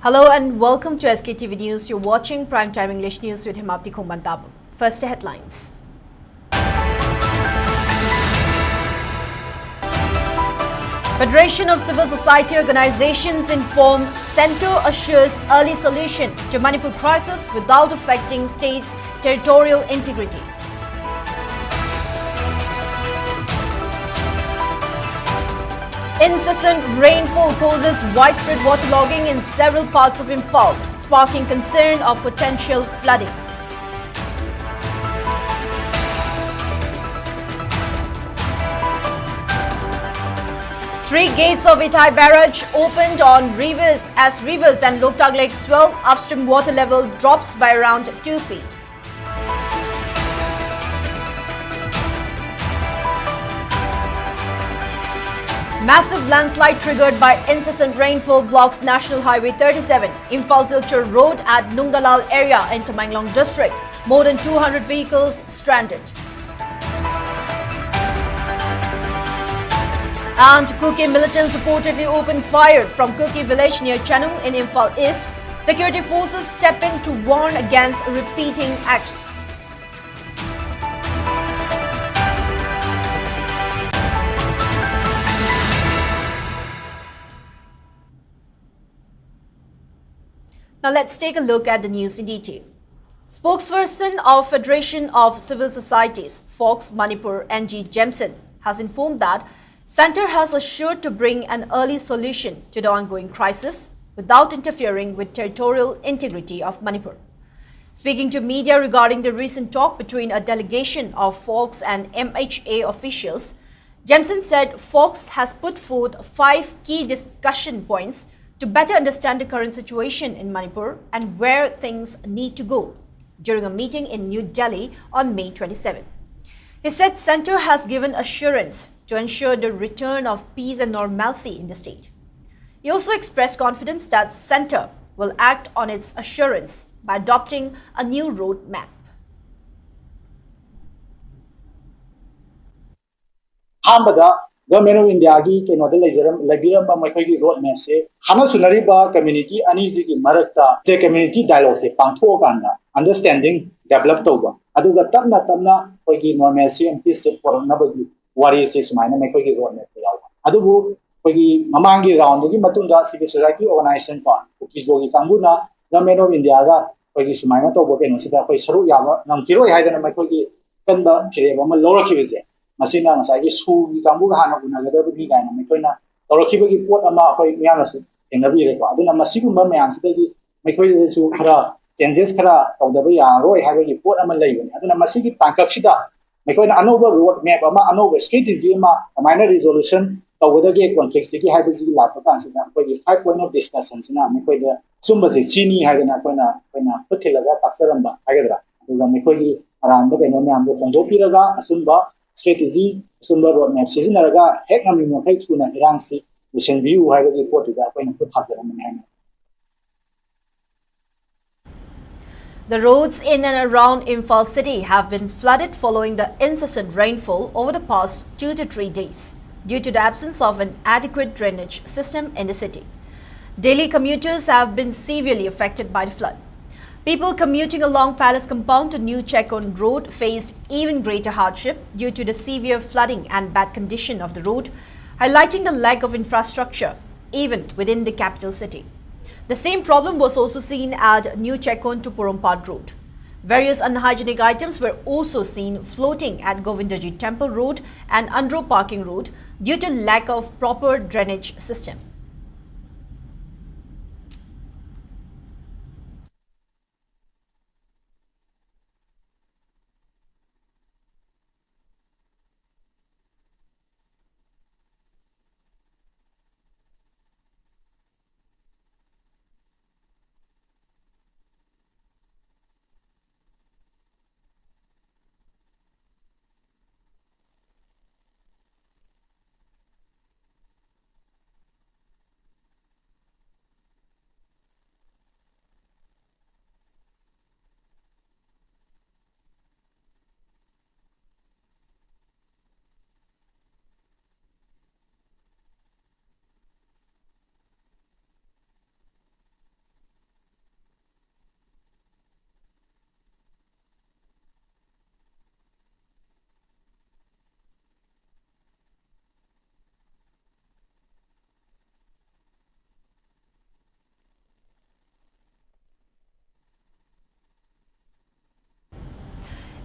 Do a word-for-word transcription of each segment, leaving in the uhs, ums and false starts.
Hello and welcome to S K T V News. You're watching Prime Time English News with Hemapti Khongmantabam. First, the headlines. Federation of Civil Society Organizations informed Centre assures early solution to Manipur crisis without affecting state's territorial integrity. Incessant rainfall causes widespread waterlogging in several parts of Imphal, sparking concern of potential flooding. Three gates of Ithai Barrage opened on rivers as rivers and Loktak Lake swell. Upstream water level drops by around two feet. Massive landslide triggered by incessant rainfall blocks National Highway thirty-seven, Imphal Silchar Road at Nungdalal area in Tamenglong district. More than two hundred vehicles stranded. And Kuki militants reportedly opened fire from Kuki village near Chanung in Imphal East. Security forces step in to warn against repeating acts. Now let's take a look at the news in detail. Spokesperson of Federation of Civil Societies, FOCS Manipur, N G Jemson, has informed that Centre has assured to bring an early solution to the ongoing crisis without interfering with territorial integrity of Manipur. Speaking to media regarding the recent talk between a delegation of FOCS and M H A officials, Jemson said FOCS has put forth five key discussion points to better understand the current situation in Manipur and where things need to go during a meeting in New Delhi on May twenty-seven. He said Centre has given assurance to ensure the return of peace and normalcy in the state. He also expressed confidence that Centre will act on its assurance by adopting a new roadmap. ꯑꯍꯥꯟꯕꯗ Government of Indiaꯒꯤ ꯀꯩꯅꯣꯗ ꯂꯩꯖꯔꯝ ꯂꯩꯕꯤꯔꯝꯕ ꯃꯈꯣꯏꯒꯤ road ꯃꯦꯞꯁꯦ ꯍꯥꯟꯅ ꯁꯨꯅꯔꯤꯕ community ꯑꯅꯤꯁꯤꯒꯤ ꯃꯔꯛꯇ enter community ꯗꯥꯏꯂꯣꯒꯁꯦ ꯄꯥꯡꯊꯣꯛꯑꯀꯥꯟꯗ understanding develop ꯇꯧꯕ, ꯑꯗꯨꯒ ꯇꯞꯅ ꯇꯞꯅ ꯑꯩꯈꯣꯏꯒꯤ ꯅꯣꯔꯃꯦꯜꯁꯤ ꯑꯦꯟ ꯄꯤꯁꯁꯦ ꯄꯨꯔꯛꯅꯕꯒꯤ ꯋꯥꯔꯤꯁꯦ ꯁꯨꯃꯥꯏꯅ ꯃꯈꯣꯏꯒꯤ ꯔꯣꯗ ꯃꯦꯞꯇ ꯌꯥꯎꯕ꯫ ꯑꯗꯨꯕꯨ ꯑꯩꯈꯣꯏꯒꯤ ꯃꯃꯥꯡꯒꯤ ꯔꯥꯎꯟꯗꯨꯒꯤ ꯃꯇꯨꯡꯗ ꯁꯤꯚꯤꯜ ꯁꯣꯁꯥꯏꯇꯤ ꯑꯣꯔꯒꯅꯥꯏꯖꯦꯁꯟ ꯀꯣ, ꯀꯨꯀꯤꯒꯣꯒꯤ ꯀꯥꯡꯕꯨꯅ ꯒꯚꯔꯟꯃꯦꯟ ꯑꯣꯐ ꯏꯟꯗꯤꯌꯥꯒ ꯑꯩꯈꯣꯏꯒꯤ ꯁꯨꯃꯥꯏꯅ ꯇꯧꯕ ꯀꯩꯅꯣꯁꯤꯗ ꯑꯩꯈꯣꯏ ꯁꯔꯨꯛ ꯌꯥꯕ ꯉꯝꯈꯤꯔꯣꯏ ꯍꯥꯏꯗꯅ ꯃꯈꯣꯏꯒꯤ ꯑꯀꯟꯕ ꯐꯤꯔꯦꯞ ꯑꯃ ꯂꯧꯔꯛꯈꯤꯕꯁꯦ, ꯃꯁꯤꯅ ꯉꯁꯥꯏꯒꯤ ꯁꯨꯒꯤ ꯀꯥꯡꯕꯨꯒ ꯍꯥꯟꯅ ꯎꯅꯒꯗꯕꯅꯤ ꯀꯥꯏꯅ ꯃꯈꯣꯏꯅ ꯇꯧꯔꯛꯈꯤꯕꯒꯤ ꯄꯣꯠ ꯑꯃ ꯑꯩꯈꯣꯏ ꯃꯤꯌꯥꯝꯅꯁꯨ ꯊꯦꯡꯅꯕꯤꯔꯦꯀꯣ꯫ ꯑꯗꯨꯅ ꯃꯁꯤꯒꯨꯝꯕ ꯃꯌꯥꯝꯁꯤꯗꯒꯤ ꯃꯈꯣꯏꯗꯁꯨ ꯈꯔ ꯆꯦꯟꯖꯦꯁ ꯈꯔ ꯇꯧꯗꯕ ꯌꯥꯔꯔꯣꯏ ꯍꯥꯏꯕꯒꯤ ꯄꯣꯠ ꯑꯃ ꯂꯩꯕꯅꯤ꯫ ꯑꯗꯨꯅ ꯃꯁꯤꯒꯤ ꯇꯥꯡꯀꯛꯁꯤꯗ ꯃꯈꯣꯏꯅ ꯑꯅꯧꯕ ꯔꯣꯗ ꯃꯦꯞ ꯑꯃ, ꯑꯅꯧꯕ ꯁ꯭ꯇ꯭ꯔꯦꯇꯦꯖꯤ ꯑꯃ ꯀꯃꯥꯏꯅ ꯔꯤꯖꯣꯂꯨꯁꯟ ꯇꯧꯒꯗꯒꯦ ꯀꯣꯟꯐ꯭ꯂꯤꯛꯁꯤꯒꯤ ꯍꯥꯏꯕꯁꯤꯒꯤ ꯂꯥꯛꯄ ꯀꯥꯟꯁꯤꯗ ꯑꯩꯈꯣꯏꯒꯤ ꯐꯥꯏꯚ ꯄꯣꯏꯟꯠ ꯑꯣꯐ ꯗꯤꯁꯀꯁꯟꯁꯤꯅ ꯃꯈꯣꯏꯗ ꯑꯆꯨꯝꯕꯁꯦ ꯁꯤꯅꯤ ꯍꯥꯏꯗꯅ ꯑꯩꯈꯣꯏꯅ ꯑꯩꯈꯣꯏꯅ ꯈꯨꯠ ꯊꯤꯜꯂꯒ ꯇꯥꯛꯆꯔꯝꯕ ꯍꯥꯏꯒꯗ꯭ꯔꯥ, ꯑꯗꯨꯒ ꯃꯈꯣꯏꯒꯤ ꯑꯔꯥꯟꯕ ꯀꯩꯅꯣ ꯃꯌꯥꯝꯗꯣ ꯍꯣꯡꯗꯣꯛꯄꯤꯔꯒ ꯑꯆꯨꯝꯕ ꯁ꯭ꯇ꯭ꯔꯦꯇꯦꯖꯤ, ꯑꯆꯨꯝꯕ ꯔꯣꯗ ꯃꯦꯞ ꯁꯤꯖꯤꯟꯅꯔꯒ ꯍꯦꯛ ꯉꯝꯃꯤ ꯃꯈꯩ ꯊꯨꯅ ꯏꯔꯥꯡꯁꯤ ꯂꯣꯏꯁꯤꯟꯕꯤꯌꯨ ꯍꯥꯏꯕꯒꯤ ꯄꯣꯠꯇꯨꯗ ꯑꯩꯈꯣꯏꯅ ꯈꯨꯠ ꯊꯥꯖꯔꯝꯕꯅꯤ ꯍꯥꯏꯅ The roads in and around Imphal city have been flooded following the incessant rainfall over the past two to three days due to the absence of an adequate drainage system in the city. Daily commuters have been severely affected by the flood. People commuting along Palace Compound to New Chekon Road faced even greater hardship due to the severe flooding and bad condition of the road, highlighting the lack of infrastructure even within the capital city. The same problem was also seen at New Chekon to Porompat Road. Various unhygienic items were also seen floating at Govindaji Temple Road and Andro Parking Road due to lack of proper drainage system.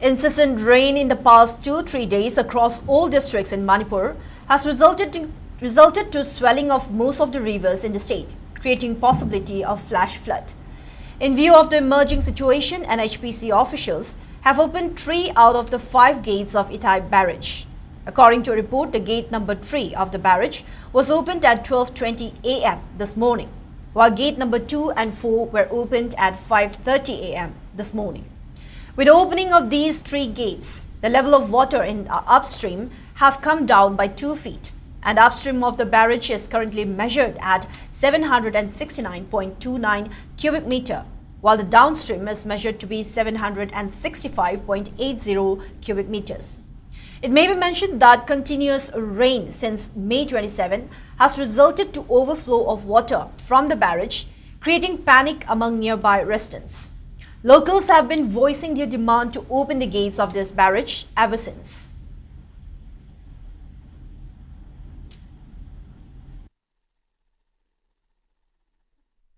Incessant rain in the past two, three days across all districts in Manipur has resulted in, resulted to swelling of most of the rivers in the state, creating possibility of flash flood. In view of the emerging situation, N H P C officials have opened three out of the five gates of Itai Barrage. According to a report, the gate number three of the barrage was opened at twelve twenty a m this morning, while gate number two and four were opened at five thirty a m this morning. With the opening of these three gates, the level of water in uh, upstream have come down by two feet, and upstream of the barrage is currently measured at seven hundred sixty-nine point two nine cubic meter, while the downstream is measured to be seven hundred sixty-five point eight zero cubic meters. It may be mentioned that continuous rain since May twenty-seven has resulted to overflow of water from the barrage, creating panic among nearby residents. Locals have been voicing their demand to open the gates of this barrage ever since.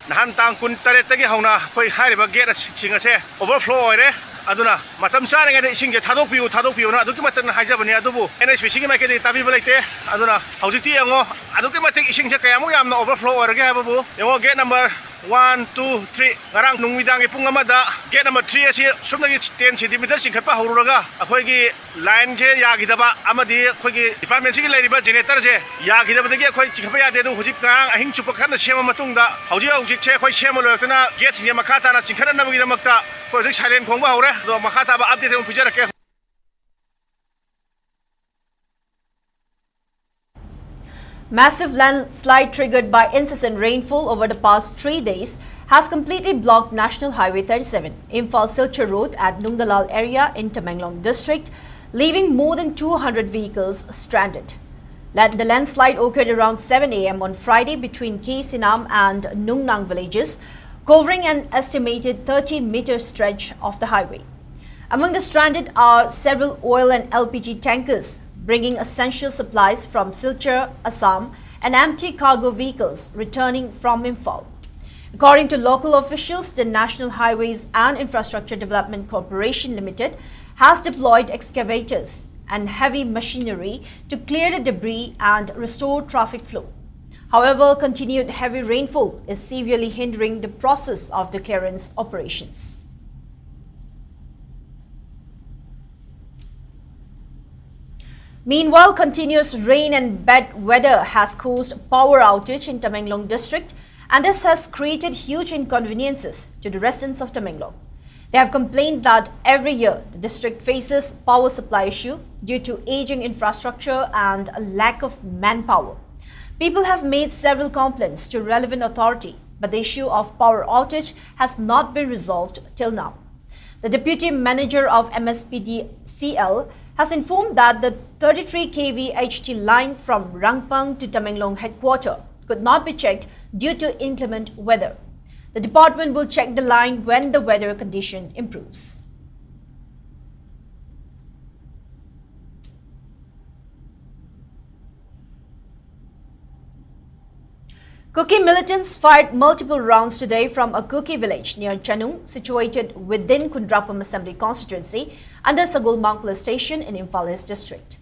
ꯅꯍꯥꯟ ꯇꯥꯡ ꯀꯨꯟ ꯇꯔꯦꯠꯇꯒꯤ ꯍꯧꯅ ꯑꯩꯈꯣꯏ ꯍꯥꯏꯔꯤꯕ ꯒꯦꯠꯁꯤꯡ ꯑꯁꯦ overflow ꯑꯣꯏꯔꯦ꯫ ꯑꯗꯨꯅ ꯃꯇꯝ ꯆꯥꯔꯤꯉꯩꯗ ꯏꯁꯤꯡꯁꯦ ꯊꯥꯗꯣꯛꯄꯤꯌꯨ, ꯊꯥꯗꯣꯛꯄꯤꯌꯨꯅ ꯑꯗꯨꯛꯀꯤ ꯃꯇꯤꯛ ꯍꯥꯏꯖꯕꯅꯤ꯫ ꯑꯗꯨꯕꯨ ꯑꯦꯟ ꯑꯩꯆ ꯄꯤ ꯁꯤꯒꯤ ꯃꯥꯏꯀꯩꯗꯒꯤ ꯇꯥꯕꯤꯕ ꯂꯩꯇꯦ꯫ ꯑꯗꯨꯅ ꯍꯧꯖꯤꯛꯇꯤ ꯌꯦꯡꯉꯣ, ꯑꯗꯨꯛꯀꯤ ꯃꯇꯤꯛ ꯏꯁꯤꯡꯁꯦ ꯀꯌꯥꯃꯨꯛ ꯌꯥꯝꯅ ꯑꯣꯚꯔꯐ꯭ꯂꯣ ꯑꯣꯏꯔꯒꯦ ꯍꯥꯏꯕꯕꯨ ꯌꯦꯡꯉꯣ꯫ Gate number one, two, three, ꯉꯔꯥꯡ ꯅꯨꯃꯤꯗꯥꯡꯒꯤ ꯄꯨꯡ ꯑꯃꯗ ꯒꯦꯠ ꯅꯝꯕꯔ ꯊ꯭ꯔꯤ ꯑꯁꯤ ꯁꯨꯞꯅꯒꯤ ꯇꯦꯟ ꯁꯦꯟꯇꯤꯃꯤꯇꯔ ꯆꯤꯡꯈꯠꯄ ꯍꯧꯔꯨꯔꯒ ꯑꯩꯈꯣꯏꯒꯤ ꯂꯥꯏꯟꯁꯦ ꯌꯥꯈꯤꯗꯕ ꯑꯃꯗꯤ ꯑꯩꯈꯣꯏꯒꯤ ꯗꯤꯄꯥꯔꯠꯃꯦꯟꯁꯤꯒꯤ ꯂꯩꯔꯤꯕ ꯖꯦꯅꯦꯔꯦꯇꯔꯁꯦ ꯌꯥꯈꯤꯗꯕꯗꯒꯤ ꯑꯩꯈꯣꯏ ꯆꯤꯡꯈꯠꯄ ꯌꯥꯗꯦ꯫ ꯑꯗꯨ ꯍꯧꯖꯤꯛ ꯉꯔꯥꯡ ꯑꯍꯤꯡ ꯆꯨꯞꯄ ꯀꯟꯅ ꯁꯦꯝꯃ ꯃꯇꯨꯡꯗ ꯍꯧꯖꯤꯛ ꯍꯧꯖꯤꯛꯁꯦ ꯑꯩꯈꯣꯏ ꯁꯦꯝꯕ ꯂꯣꯏꯔꯛꯇꯅ ꯒꯦꯠꯁꯤꯡꯁꯦ ꯃꯈꯥ ꯇꯥꯅ ꯆꯤꯡꯈꯠꯅꯅꯕꯒꯤꯗꯃꯛꯇ ꯑꯩꯈꯣꯏ ꯍꯧꯖꯤꯛ ꯁꯥꯏꯔꯦꯟ ꯈꯣꯡꯕ ꯍꯧꯔꯦ꯫ ꯑꯗꯣ ꯃꯈꯥ ꯇꯥꯕ ꯑꯞꯗꯦꯠ ꯑꯃꯨꯛ ꯄꯤꯖꯔꯛꯀꯦ꯫ Massive landslide triggered by incessant rainfall over the past three days has completely blocked National Highway thirty-seven, Imphal Silchar Road at Nungdalal area in Tamenglong district, leaving more than two hundred vehicles stranded. Land- The landslide occurred around seven a m on Friday between K Sinam and Nungnang villages, covering an estimated thirty meter stretch of the highway. Among the stranded are several oil and L P G tankers bringing essential supplies from Silchar, Assam, and empty cargo vehicles returning from Imphal. According to local officials, the National Highways and Infrastructure Development Corporation Limited has deployed excavators and heavy machinery to clear the debris and restore traffic flow. However, continued heavy rainfall is severely hindering the process of the clearance operations. Meanwhile, continuous rain and bad weather has caused power outage in Tamenglong district, and this has created huge inconveniences to the residents of Tamenglong. They have complained that every year the district faces power supply issue due to aging infrastructure and a lack of manpower. People have made several complaints to relevant authority, but the issue of power outage has not been resolved till now. The deputy manager of M S P D C L has informed that the thirty-three K V H T line from Rangpang to Tamenglong headquarter could not be checked due to inclement weather. The department will check the line when the weather condition improves. Kuki militants fired multiple rounds today from a Kuki village near Chanung, situated within Khundrapam Assembly Constituency, under Sagolmang Police Station in Imphal East District.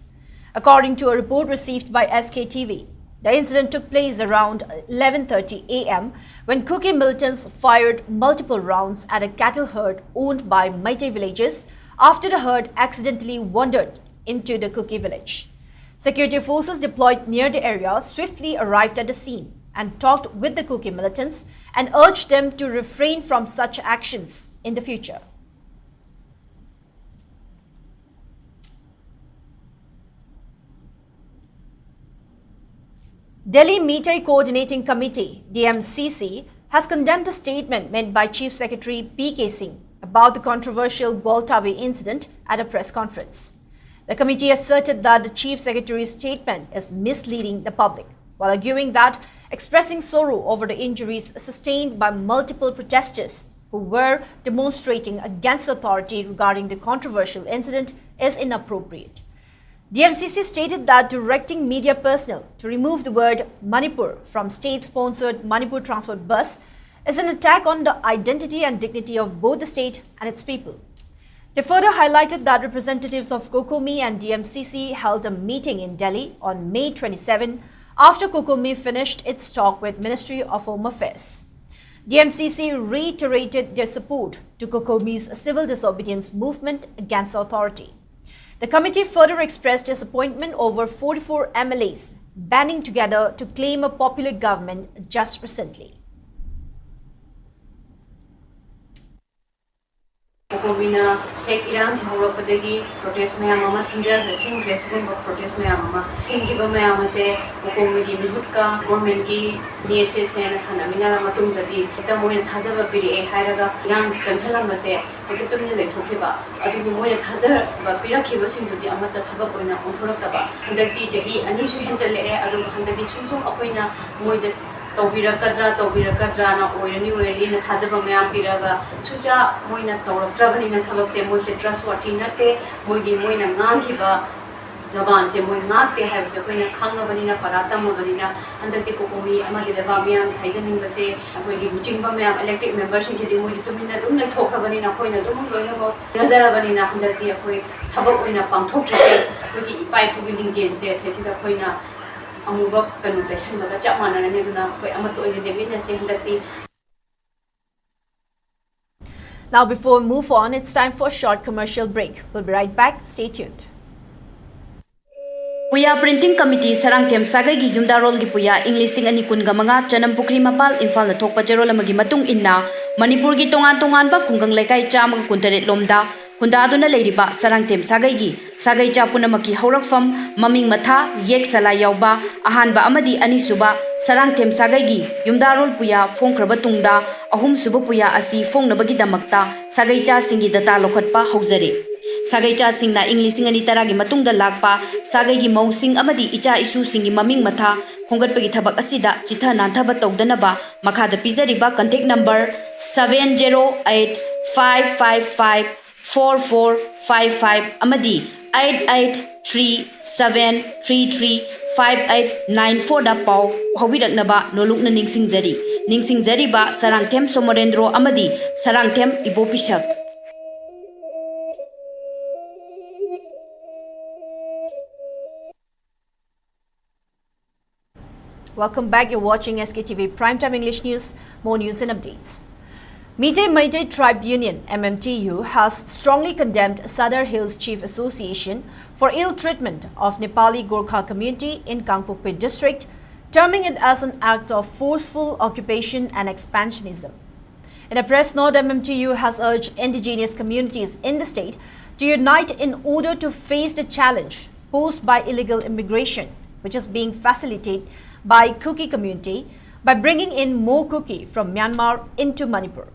According to a report received by S K T V, the incident took place around eleven thirty a m when Kuki militants fired multiple rounds at a cattle herd owned by Meitei villagers after the herd accidentally wandered into the Kuki village. Security forces deployed near the area swiftly arrived at the scene and talked with the Kuki militants and urged them to refrain from such actions in the future. Delhi Meitei Coordinating Committee, D M C C, has condemned a statement made by Chief Secretary P K Singh about the controversial Gwaltabi incident at a press conference. The committee asserted that the Chief Secretary's statement is misleading the public, while arguing that expressing sorrow over the injuries sustained by multiple protesters who were demonstrating against authority regarding the controversial incident is inappropriate. D M C C stated that directing media personnel to remove the word Manipur from state-sponsored Manipur transport bus is an attack on the identity and dignity of both the state and its people. They further highlighted that representatives of COCOMI and D M C C held a meeting in Delhi on May twenty-seven after COCOMI finished its talk with Ministry of Home Affairs. D M C C reiterated their support to COCOMI's civil disobedience movement against authority. The committee further expressed disappointment over forty-four M L As banding together to claim a popular government just recently. ꯀꯣꯀꯣꯃꯤꯅ ꯍꯦꯛ ꯏꯔꯥꯡꯁꯤ ꯍꯧꯔꯛꯄꯗꯒꯤ protest ꯃꯌꯥꯝ ꯑꯃ ꯁꯤꯟꯖꯈ꯭ꯔꯦ, ꯁꯤꯟꯈ꯭ꯔꯦ꯫ ꯁꯤꯒꯨꯝꯕ protest ꯃꯌꯥꯝ ꯑꯃ ꯁꯤꯟꯈꯤꯕ ꯃꯌꯥꯝ ꯑꯁꯦ ꯀꯣꯀꯣꯃꯤꯒꯤ ꯃꯤꯍꯨꯠꯀ ꯒꯣꯔꯃꯦꯟꯒꯤ ꯅꯦꯁꯦꯁꯅꯦꯅ ꯁꯥꯟꯅꯃꯤꯟꯅꯔ ꯃꯇꯨꯡꯗꯗꯤ ꯍꯦꯛꯇ ꯃꯣꯏꯅ ꯊꯥꯖꯕ ꯄꯤꯔꯛꯑꯦ ꯍꯥꯏꯔꯒ ꯏꯔꯥꯡ ꯆꯪꯁꯤꯜꯂꯝꯕꯁꯦ ꯍꯦꯛꯇ ꯇꯨꯃꯤꯟꯅ ꯂꯩꯊꯣꯛꯈꯤꯕ꯫ ꯑꯗꯨꯕꯨ ꯃꯣꯏꯅ ꯊꯥꯖꯕ ꯄꯤꯔꯛꯈꯤꯕꯁꯤꯡꯗꯨꯗꯤ ꯑꯃꯠꯇ ꯊꯕꯛ ꯑꯣꯏꯅ ꯑꯣꯟꯊꯣꯔꯛꯇꯕ꯫ ꯍꯟꯗꯛꯇꯤ ꯆꯍꯤ ꯑꯅꯤꯁꯨ ꯍꯦꯟꯖꯜꯂꯛꯑꯦ, ꯑꯗꯨꯒ ꯍꯟꯗꯛꯇꯤ ꯁꯨꯝ ꯁꯨꯝ ꯑꯩꯈꯣꯏꯅ ꯃꯣꯏꯗ ꯇꯧꯕꯤꯔꯛꯀꯗ꯭ꯔꯥ ꯇꯧꯕꯤꯔꯛꯀꯗ꯭ꯔꯥꯅ, ꯑꯣꯏꯔꯅꯤ ꯑꯣꯏꯔꯅꯤꯅ ꯊꯥꯖꯕ ꯃꯌꯥꯝ ꯄꯤꯔꯛꯑꯒ ꯁꯨꯡꯆꯥ ꯃꯣꯏꯅ ꯇꯧꯔꯛꯇ꯭ꯔꯕꯅꯤꯅ ꯊꯕꯛꯁꯦ ꯃꯣꯏꯁꯦ ꯇ꯭ꯔꯁ ꯋꯥꯔꯇꯤ ꯅꯠꯇꯦ꯫ ꯃꯣꯏꯒꯤ ꯃꯣꯏꯅ ꯉꯥꯡꯈꯤꯕ ꯖꯕꯥꯟꯁꯦ ꯃꯣꯏ ꯉꯥꯛꯇꯦ ꯍꯥꯏꯕꯁꯦ ꯑꯩꯈꯣꯏꯅ ꯈꯪꯉꯕꯅꯤꯅ, ꯄꯔꯥ ꯇꯝꯃꯕꯅꯤꯅ ꯍꯟꯗꯛꯇꯤ ꯀꯣꯀꯣꯃꯤ ꯑꯃꯗꯤ ꯂꯩꯕꯥꯛ ꯃꯤꯌꯥꯝꯅ ꯍꯥꯏꯖꯅꯤꯡꯕꯁꯦ ꯑꯩꯈꯣꯏꯒꯤ ꯂꯨꯆꯤꯡꯕ ꯃꯌꯥꯝ ꯏꯂꯦꯛꯇꯦꯗ ꯃꯦꯝꯕꯔꯁꯤꯡꯁꯤꯗꯤ ꯃꯣꯏꯗꯤ ꯇꯨꯃꯤꯟꯅ ꯑꯗꯨꯝ ꯂꯩꯊꯣꯛꯈ꯭ꯔꯕꯅꯤꯅ ꯑꯩꯈꯣꯏꯅ ꯑꯗꯨꯝ ꯂꯣꯏꯅꯃꯛ ꯌꯥꯖꯔꯕꯅꯤꯅ ꯍꯟꯗꯛꯇꯤ ꯑꯩꯈꯣꯏ ꯊꯕꯛ ꯑꯣꯏꯅ ꯄꯥꯡꯊꯣꯛꯇ꯭ꯔꯤꯁꯦ ꯑꯩꯈꯣꯏꯒꯤ ꯏꯄꯥ ꯏꯄꯨꯒꯤ ꯂꯤꯡꯖꯦꯜꯁꯦ ꯁꯤꯗꯩꯁꯤꯗ ꯑꯩꯈꯣꯏꯅ ꯑꯃꯨꯕ ꯀꯩꯅꯣ ꯇꯩꯁꯟꯕꯒ ꯆꯞ ꯃꯥꯟꯅꯔꯅꯤ꯫ ꯑꯗꯨꯅ ꯑꯩꯈꯣꯏ ꯑꯃꯠꯇ ꯑꯣꯏꯅ ꯂꯦꯞꯃꯤꯟꯅꯁꯦ ꯍꯟꯗꯛꯇꯤ꯫ Now, before we move on, it's time for a short commercial break. We'll be right back. Stay tuned. ꯄꯨꯌꯥ ꯄ꯭ꯔꯤꯟꯇꯤꯡ ꯀꯃꯤꯇꯤ ꯁꯔꯥꯡꯊꯦꯝ ꯁꯥꯒꯩꯒꯤ ꯌꯨꯝꯗꯥꯔꯣꯜꯒꯤ ꯄꯨꯌꯥ ꯏꯪ ꯂꯤꯁꯤꯡ ꯑꯅꯤ ꯀꯨꯟꯒ ꯃꯉꯥ ꯆꯅꯝꯄꯨꯈ꯭ꯔꯤ ꯃꯄꯥꯜ ꯏꯝꯐꯥꯜꯗ ꯊꯣꯛꯄ ꯆꯦꯔꯣꯜ ꯑꯃꯒꯤ ꯃꯇꯨꯡ ꯏꯟꯅ ꯃꯅꯤꯄꯨꯔꯒꯤ ꯇꯣꯉꯥꯟ ꯇꯣꯉꯥꯟꯕ ꯈꯨꯡꯒꯪ ꯂꯩꯀꯥꯏ ꯆꯥꯝꯃꯒ ꯀꯨꯟꯇꯔꯦꯠ ꯂꯣꯝꯗ ꯈꯨꯟꯗꯥꯗꯨꯅ ꯂꯩꯔꯤꯕ ꯁꯔꯥꯡꯊꯦꯝ ꯁꯥꯒꯩꯒꯤ ꯁꯥꯒꯩꯆꯥ ꯄꯨꯝꯅꯃꯛꯀꯤ ꯍꯧꯔꯛꯐꯝ ꯃꯃꯤꯡ ꯃꯊꯥ ꯌꯦꯛ ꯁꯂꯥꯏ ꯌꯥꯎꯕ ꯑꯍꯥꯟꯕ ꯑꯃꯗꯤ ꯑꯅꯤꯁꯨꯕ ꯁꯔꯥꯡꯊꯦꯝ ꯁꯥꯒꯩꯒꯤ ꯌꯨꯝꯗꯥꯔꯣꯜ ꯄꯨꯌꯥ ꯐꯣꯡꯈ꯭ꯔꯕ ꯇꯨꯡꯗ ꯑꯍꯨꯝꯁꯨꯕ ꯄꯨꯌꯥ ꯑꯁꯤ ꯐꯣꯡꯅꯕꯒꯤꯗꯃꯛꯇ ꯁꯥꯒꯩꯆꯥꯁꯤꯡꯒꯤ ꯗꯇꯥ ꯂꯧꯈꯠꯄ ꯍꯧꯖꯔꯦ꯫ ꯁꯥꯒꯩꯆꯥꯁꯤꯡꯅ ꯏꯪ ꯂꯤꯁꯤꯡ ꯑꯅꯤ ꯇꯔꯥꯒꯤ ꯃꯇꯨꯡꯗ ꯂꯥꯛꯄ ꯁꯥꯒꯩꯒꯤ ꯃꯧꯁꯤꯡ ꯑꯃꯗꯤ ꯏꯆꯥ ꯏꯁꯨꯁꯤꯡꯒꯤ ꯃꯃꯤꯡ ꯃꯊꯥ ꯈꯣꯝꯒꯠꯄꯒꯤ ꯊꯕꯛ ꯑꯁꯤꯗ ꯆꯤꯊ ꯅꯥꯟꯊꯕ ꯇꯧꯗꯅꯕ ꯃꯈꯥꯗ ꯄꯤꯖꯔꯤꯕ contact number seven zero eight five five five four four five five ꯑꯃꯗꯤ eight eight three seven three three five eight nine fourꯗ ꯄꯥꯎ ꯐꯥꯎꯕꯤꯔꯛꯅꯕ ꯅꯣꯂꯨꯛꯅ ꯅꯤꯡꯁꯤꯡꯖꯔꯤ꯫ ꯅꯤꯡꯁꯤꯡꯖꯔꯤꯕ ꯁꯔꯥꯡꯊꯦꯝ ꯁꯣꯃꯣꯔꯦꯟꯗ꯭ꯔꯣ ꯑꯃꯗꯤ Sarangthem ꯏꯕꯣꯄꯤꯁꯛ꯫ Welcome back. You're watching S K T V Primetime English News. More news and updates. Meitei Meitei Tribe Union, M M T U, has strongly condemned Sadar Hills Chief Association for ill treatment of Nepali Gorkha community in Kangpokpi district, terming it as an act of forceful occupation and expansionism. In a press note, M M T U has urged indigenous communities in the state to unite in order to face the challenge posed by illegal immigration, which is being facilitated by Kuki community by bringing in more Kuki from Myanmar into Manipur.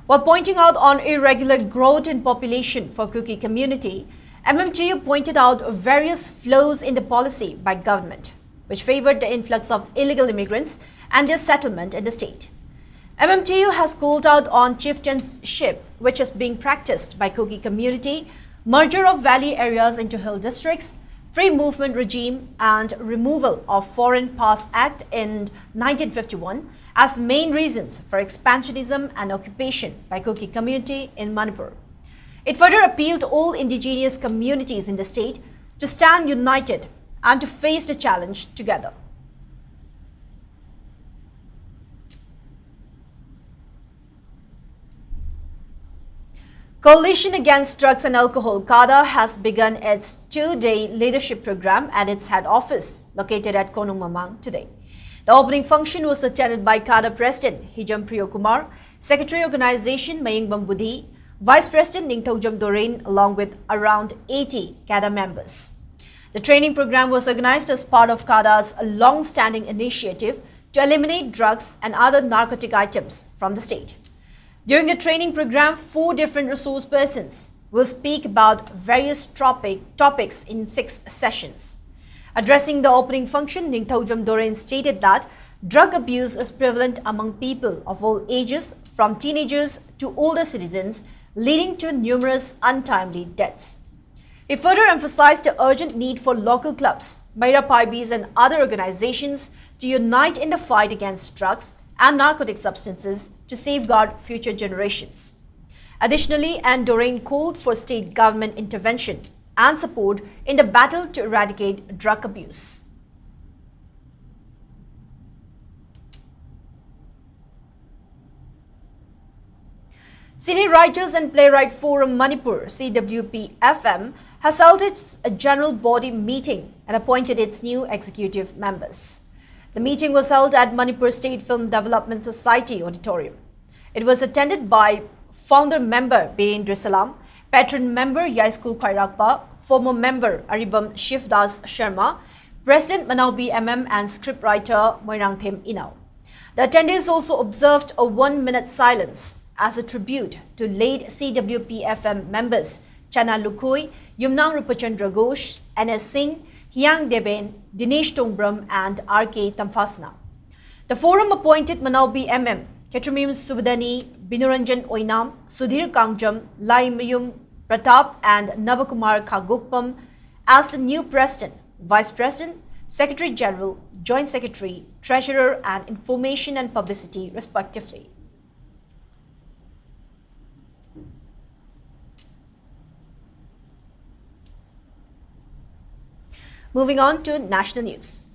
While pointing out on irregular growth in population for Kuki community, M M T U pointed out various flaws in the policy by government, which favored the influx of illegal immigrants and their settlement in the state. M M T U has called out on chieftainship, which is being practiced by Kuki community, merger of valley areas into hill districts, free movement regime, and removal of Foreign Pass Act in nineteen fifty-one as main reasons for expansionism and occupation by Kuki community in Manipur. It further appealed to all indigenous communities in the state to stand united and to face the challenge together. Coalition Against Drugs and Alcohol, CADA, has begun its two-day leadership program at its head office, located at Konung Mamang, today. The opening function was attended by CADA President Hijam Priyo Kumar, Secretary Organization Mayengbam Budhi, Vice President Ningthoujam Doreen, along with around eighty CADA members. The training program was organized as part of CADA's long-standing initiative to eliminate drugs and other narcotic items from the state. During the training program, four different resource persons will speak about various topic, topics in six sessions. Addressing the opening function, Ningthoujam Doreen stated that drug abuse is prevalent among people of all ages, from teenagers to older citizens, leading to numerous untimely deaths. He further emphasized the urgent need for local clubs, Meira Paibis and other organizations to unite in the fight against drugs and narcotic substances to safeguard future generations. Additionally, N Doreen called for state government intervention and support in the battle to eradicate drug abuse. Cine Writers and Playwright Forum Manipur, C W P F M, has held its general body meeting and appointed its new executive members. The meeting was held at Manipur State Film Development Society Auditorium. It was attended by founder member Birendra Salam, patron member Yaisku Khairakpa, former member Aribam Shivdas Sharma, President Manaubi M M and scriptwriter Moirangthem Inau. The attendees also observed a one-minute silence as a tribute to late C W P F M members Chana Lukhui, Yumnang Rupachandra Ghosh, N S Singh, Hiang Deben, Dinesh Tongbram, and R K Tamfasna. The forum appointed Manaubi M M, Ketramium Subudani, Binuranjan Oinam, Sudhir Kangjam, Laimayum Pratap, and Navakumar Khagukpam as the new president, vice president, secretary general, joint secretary, treasurer, and information and publicity, respectively. Moving on to national news.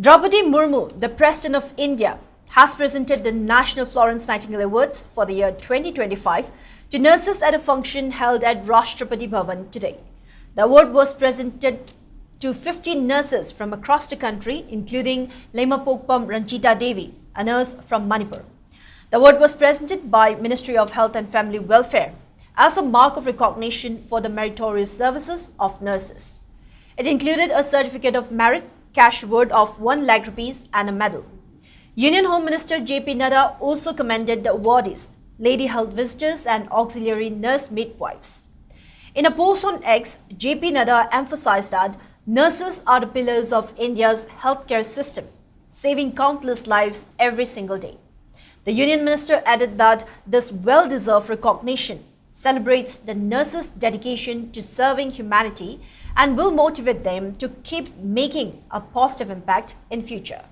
Draupadi Murmu, the President of India, has presented the National Florence Nightingale Awards for the year twenty twenty-five to nurses at a function held at Rashtrapati Bhavan today. The award was presented to fifteen nurses from across the country, including Leimapokpam Ranjita Devi, a nurse from Manipur. The award was presented by Ministry of Health and Family Welfare as a mark of recognition for the meritorious services of nurses. It included a certificate of merit, cash award of one lakh rupees, and a medal. Union Home Minister J P Nadda also commended the awardees, lady health visitors, and auxiliary nurse midwives. In a post on X, J P Nadda emphasized that nurses are the pillars of India's healthcare system, saving countless lives every single day. The Union Minister added that this well-deserved recognition celebrates the nurses' dedication to serving humanity and will motivate them to keep making a positive impact in future.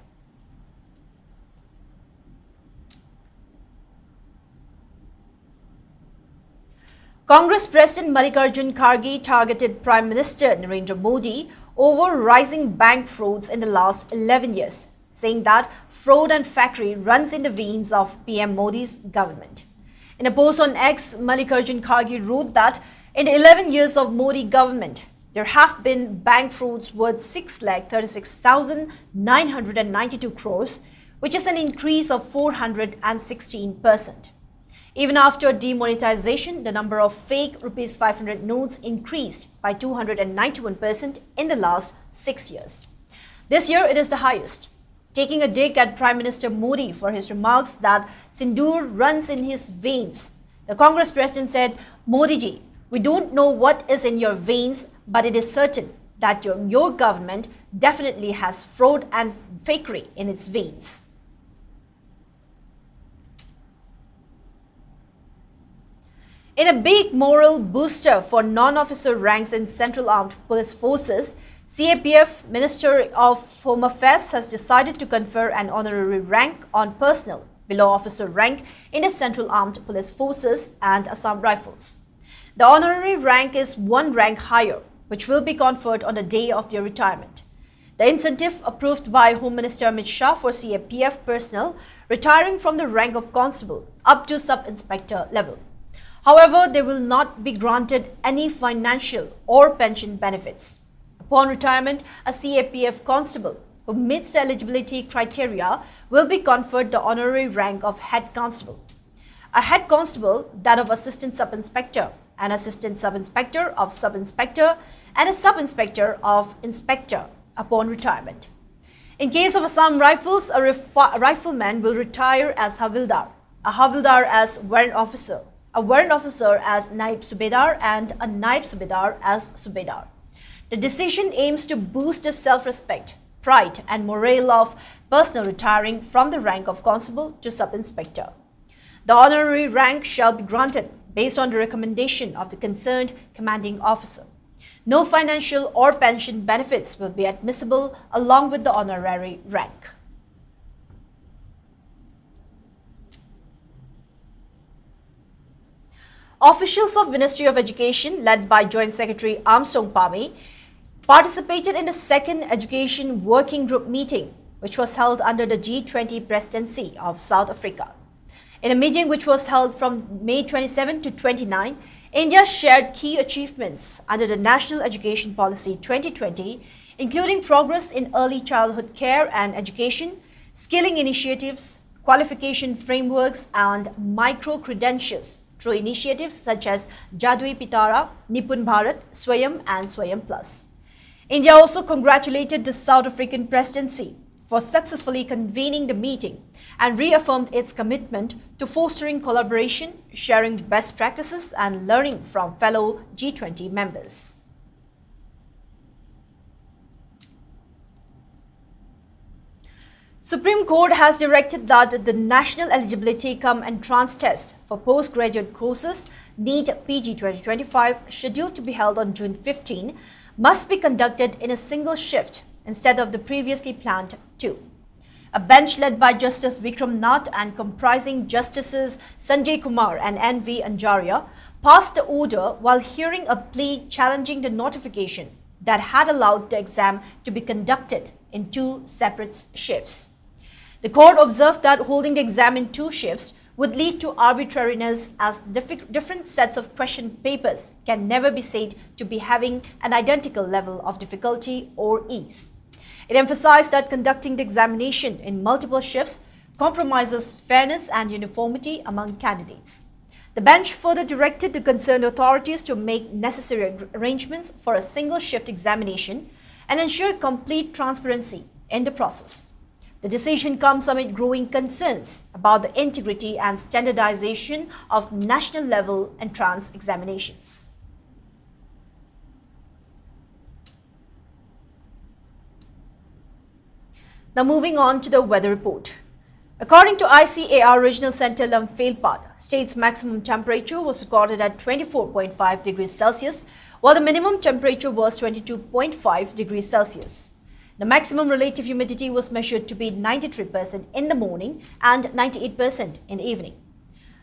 Congress President Mallikarjun Kharge targeted Prime Minister Narendra Modi over rising bank frauds in the last eleven years, saying that fraud and fakery runs in the veins of P M Modi's government. In a post on X, Mallikarjun Kharge wrote that in the eleven years of Modi government, there have been bank frauds worth six lakh thirty-six thousand nine hundred and ninety-two crores, which is an increase of four hundred and sixteen percent. Even after demonetization, the number of fake rupees five hundred notes increased by two hundred and ninety-one percent in the last six years. This year, it is the highest. Taking a dig at Prime Minister Modi for his remarks that sindoor runs in his veins, the Congress president said, "Modi ji, we don't know what is in your veins, but it is certain that your, your government definitely has fraud and fakery in its veins." In a big moral booster for non-officer ranks in Central Armed Police Forces, C A P F Minister of Home Affairs has decided to confer an honorary rank on personnel below officer rank in the Central Armed Police Forces and Assam Rifles. The honorary rank is one rank higher, which will be conferred on the day of their retirement. The incentive, approved by Home Minister Amit Shah for C A P F personnel retiring from the rank of constable up to sub-inspector level. However, they will not be granted any financial or pension benefits. Upon retirement, a C A P F constable who meets the eligibility criteria will be conferred the honorary rank of head constable. A head constable, that of assistant sub-inspector, an assistant sub-inspector of sub-inspector, and a sub-inspector of inspector upon retirement. In case of Assam Rifles, a refi- rifleman will retire as Havildar, a Havildar as warrant officer, a warrant officer as Naib Subedar, and a Naib Subedar as Subedar. The decision aims to boost the self-respect, pride, and morale of personnel retiring from the rank of constable to sub-inspector. The honorary rank shall be granted based on the recommendation of the concerned commanding officer. No financial or pension benefits will be admissible along with the honorary rank. Officials of Ministry of Education, led by Joint Secretary Armstrong Pami, participated in the second Education Working Group meeting, which was held under the G twenty presidency of South Africa. In a meeting which was held from May twenty-seven to twenty-nine, India shared key achievements under the National Education Policy twenty twenty, including progress in early childhood care and education, skilling initiatives, qualification frameworks, and micro credentials through initiatives such as Jadui Pitara, Nipun Bharat, Swayam, and Swayam Plus. India also congratulated the South African presidency for successfully convening the meeting and reaffirmed its commitment to fostering collaboration, sharing best practices, and learning from fellow G twenty members. Supreme Court has directed that the National Eligibility cum Entrance Test for Postgraduate Courses, NEET P G twenty twenty-five, scheduled to be held on June fifteen, must be conducted in a single shift instead of the previously planned two. A bench led by Justice Vikram Nath and comprising Justices Sanjay Kumar and N V Anjaria passed the order while hearing a plea challenging the notification that had allowed the exam to be conducted in two separate shifts. The court observed that holding the exam in two shifts would lead to arbitrariness, as diffi-, different sets of question papers can never be said to be having an identical level of difficulty or ease. It emphasized that conducting the examination in multiple shifts compromises fairness and uniformity among candidates. The bench further directed the concerned authorities to make necessary ar-, arrangements for a single shift examination and ensure complete transparency in the process. The decision comes amid growing concerns about the integrity and standardization of national level entrance examinations. Now, moving on to the weather report. According to I C A R Regional Center Lamphel Path, state's maximum temperature was recorded at twenty-four point five degrees Celsius, while the minimum temperature was twenty-two point five degrees Celsius. The maximum relative humidity was measured to be ninety-three percent in the morning and ninety-eight percent in the evening.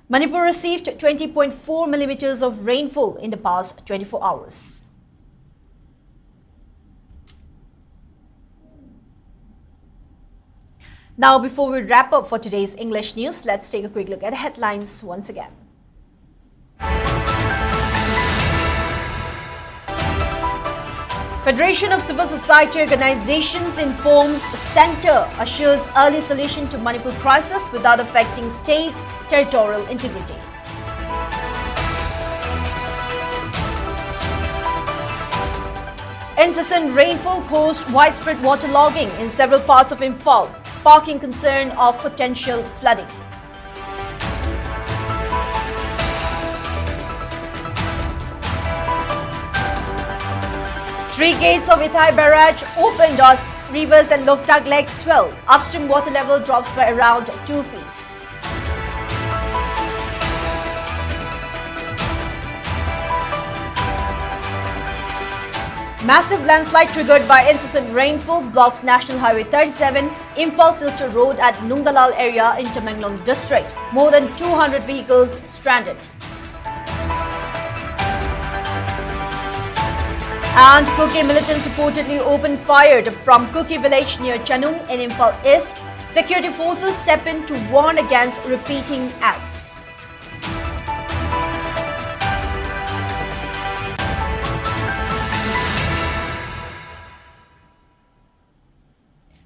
Manipur received twenty point four millimeters of rainfall in the past twenty-four hours. Now, before we wrap up for today's English news, let's take a quick look at the headlines once again. Federation of Civil Society Organizations informs Centre assures early solution to Manipur crisis without affecting state's territorial integrity. Incessant rainfall caused widespread waterlogging in several parts of Imphal, sparking concern of potential flooding. Three gates of Ithai Barrage opened as rivers and Loktak Lake swell. Upstream water level drops by around two feet. Massive landslide triggered by incessant rainfall blocks National Highway thirty-seven, Imphal Silchar Road at Nungdalal area in Tamenglong district. More than two hundred vehicles stranded. And Kuki militants reportedly opened fire from Kuki village near Chanung in Imphal East. Security forces step in to warn against repeating acts.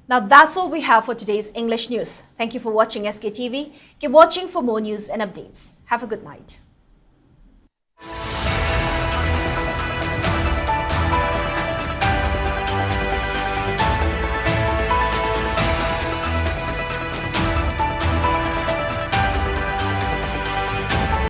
Now that's all we have for today's English news. Thank you for watching S K T V. Keep watching for more news and updates. Have a good night.